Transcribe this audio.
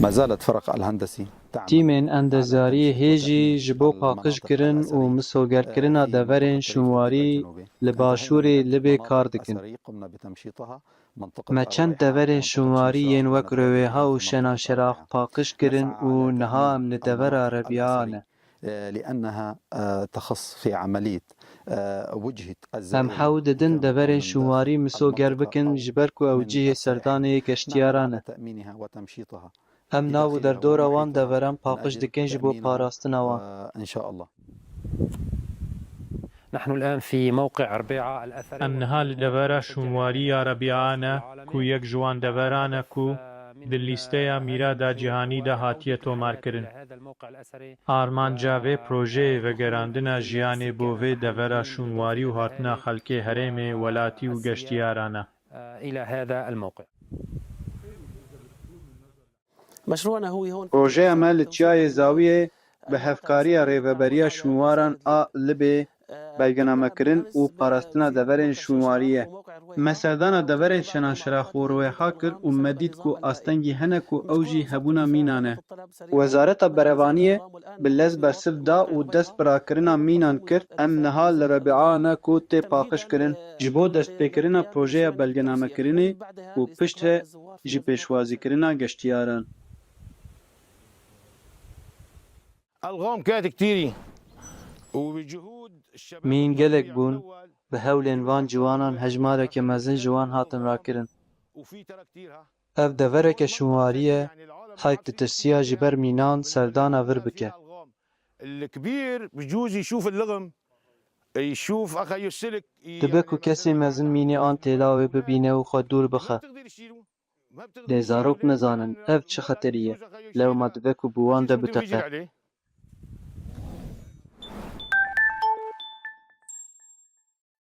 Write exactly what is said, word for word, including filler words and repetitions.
ما زالت فرق الهندسي تعمل. Tîmên endeziyariyê hê jî ji bo paqijkirin û misogerkirina deverên şûnwarî li başûrê Libê kar dikin. Me çend deverên şûnwarî yên wek Rewêha û Şenaşerax paqij kirin û niha em li devera Rebiya ne. لأنها تخص في عملية وجهة الزائرين. Em hewl didin deverên şûnwarî misoger bikin ji ber ku ew cihê serdanê geştiyaran e. Em nav û derdora wan deveran paqij dikin ji bo parastina wan. إن شاء الله. نحن الآن في موقع ربيعة الأثري. Em niha li devera şûnwarî ya Rebiya ne, ku yek ji wan deveran e ku di lîsteya mîrada cîhanî de hatiye tomarkirin. Armanca vê projeyê vegerandina jiyanê bo vê devera şûnwarî û hatina xelkê herêmê, welatî û geştiyaran e. إلى هذا الموقع. مشروعنا هو هون. Projeya me li Çiyayê Zawiyê bi hevkariya Rêveberiya Şûnwaran a Libê belgenamekirin û parastina deverên şûnwarî ye. Me serdana deverên Şenaşerax û Rewêha kir û me dît ku astengî hene ku ew jî hebûna mînan e. Wezareta Berevaniyê bi lez bersiv da û dest bi rakirina mînan kir. Em niha li Rebi'a ne ku tê paqijkirin. Ji bo destpêkirina projeya belgenamekirinê û piştre jî pêşwazîkirina geştiyaran. ألغام كانت كتيرة. وبجهود الشباب. Mîn gelek bûn, bi hewlên van ciwanan hejmareke mezin ji wan hatin rakirin. وفي ترى كتير، ها. Ev devereke şûnwarî ye, xelk ditirsiya ji ber mînan serdana vir bike. الكبير بجوز يشوف اللغم، يشوف أخي السلك، ي- Dibe ku kesê mezin mînê an têla wê bibîne û xwe dûr bixe. Lê zarok nizanin ev çi xeterî ye, lewma dibe ku bi wan de biteqe.